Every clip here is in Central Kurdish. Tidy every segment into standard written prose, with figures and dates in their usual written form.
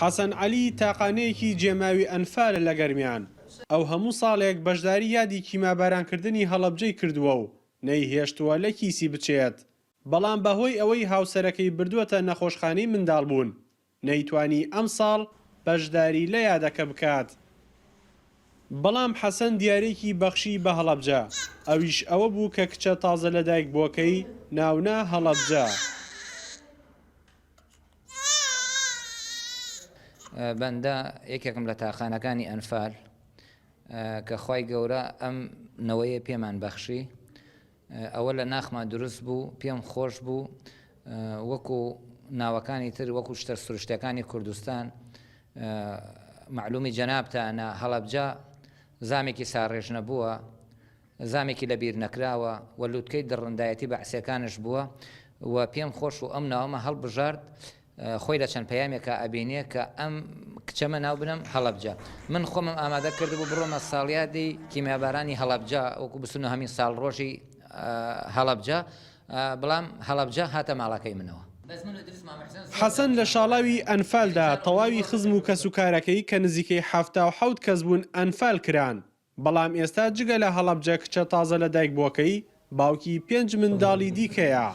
حەسەن عەلی تاقانەیەکی جێماوی ئەنفالە لە گەرمیان، ئەو هەموو ساڵێک بەشداری یادی کیمابارانکردنی هەڵەبجەی کردووە و نەیهێشتووە لە کیسی بچێت، بەڵام بەهۆی ئەوەی هاوسەرەکەی بردووەتە نەخۆشخانەی منداڵبوون، نەیتوانی ئەمساڵ بەشداری لە یادەکە بکات. بەڵام حەسەن دیارێکی بەخشی بە هەڵەبجە، ئەویش ئەوە بوو کە کچە تازە لەدایکبووەکەی ناونا هەڵەبجە. بەندە یەکێکم لە تاقانەکانی ئەنفال کە خوای گەورە ئەم نەوەیە پێمان بەخشی ئەوە لە ناخما دروست بوو پێم خۆش بوو وەکو ناوەکانی تر وەکو شتە سروشتەکانی کوردستان معلومی جەنابتانە هەڵەبجە زامێکی ساڕێژ نەبووە زامێکی لە بیر نەکراوە و لوتکەی دڕندایەتی بەعسیەکانش بووە و پێم خۆش و ئەم ناوەمە هەڵبژارد خۆی لە چەند پەیامێکا ئەبینێ کە ئەم کچەمە ناو بنەم هەڵەبجە. من خۆمم ئامادە کردبوو بڕۆمە ساڵیادی کیمیابارانی هەڵەبجە وەکو بیست و نۆهەمین ساڵڕۆژی هەڵەبجە، بەڵام هەڵەبجە هاتە ماڵەکەی منەوە. حەسەن لە شاڵاوی ئەنفالدا تەواوی خزم و کەسوکارەکەی کە نزیکەی 77 کەس بوون ئەنفال کران، بەڵام ئێستا جگە لە هەڵەبجە کچە تازە لەدایکبووەکەی باوکی پێنج منداڵی دیکەیە.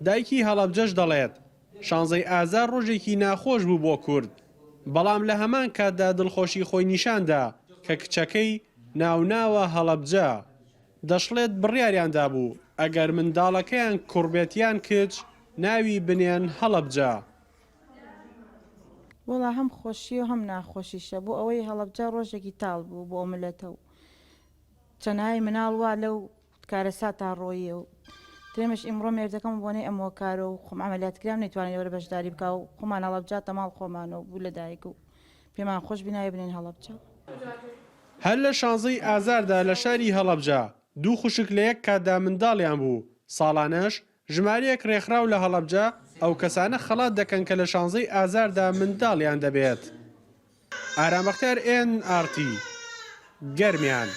دایکی هەڵەبجەش دەڵێت، شانزەی ئازار ڕۆژێکی ناخۆش بوو بۆ کورد، بەڵام لە هەمان کاتدا دڵخۆشی خۆی نیشاندا کە کچەکەی ناوناوە هەڵەبجە. دەشڵێت بڕیاریان دابوو ئەگەر منداڵەکەیان کوڕ بێت یان کچ ناوی بنێن هەڵەبجە. وەڵا هەم خۆشیە و هەم ناخۆشیشە بۆ ئەوەی هەڵەبجە ڕۆژێکی تاڵ بوو بۆ ئەو ملەتە و چەنای مناڵ وا لەو کارەساتا ڕۆییە و ترێمش ئیمڕۆ مێردەکەم بۆنەی ئەم هۆکارە و خۆم عەمەلیات کرام نەیتوانی لەوەرە بەشداری بکا و خۆمان هەڵەبجە تەماڵ خۆمانە و بوو لە دایک و پێمان خۆش بی ناوی بنێین هەڵەبجە. هەر لە شانزەی ئازاردا لە شاری هەڵەبجە دوو خوشک لە یەک کاتدا منداڵیان بوو، ساڵانەش ژمارەیەک رێکخراو لە هەڵەبجە ئەو کەسانە خەڵات دەکەن کە لە شانزەی ئازاردا منداڵیان دەبێت. ئارام بەختیار ئێن ئاڕ تی، گەرمیان.